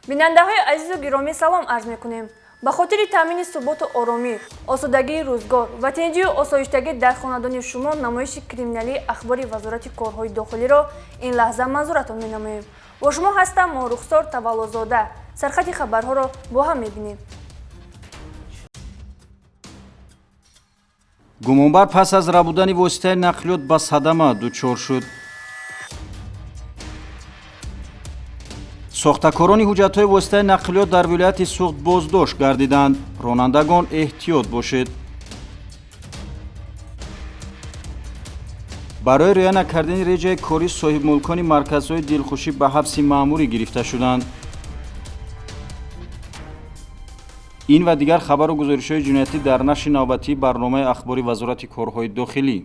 Бинандаҳои азизу гиромӣ, салом арз мекунем. Ба хотири таъмини суботу оромӣ, осудагии рӯзгор ва тинҷию осоиштагӣ дар хонадони шумо намоиши криминалии ахбори Вазорати корҳои дохилиро ин лаҳза манзуратон менамоем. Бо шумо ҳастам мо Рухсор Таваллозода. Сархати хабарҳоро бо ҳам мебинем. Гумонбар пас аз рабудани воситаи нақлиёт ба садама дучор шуд. Сохтакорони ҳуҷҷатҳои воситаи нақлиёт дар вилояти Суғд боздошт гардиданд. Ронандагон, эҳтиёт бошед. Барои риоя накардани реҷаи корӣ соҳибмулкони марказҳои дилхушӣ ба ҳабси маъмурӣ гирифта шуданд. Ин ва дигар хабару гузоришҳои ҷиноятӣ дар нашри навбатии барномаи ахбори Вазорати корҳои дохилӣ.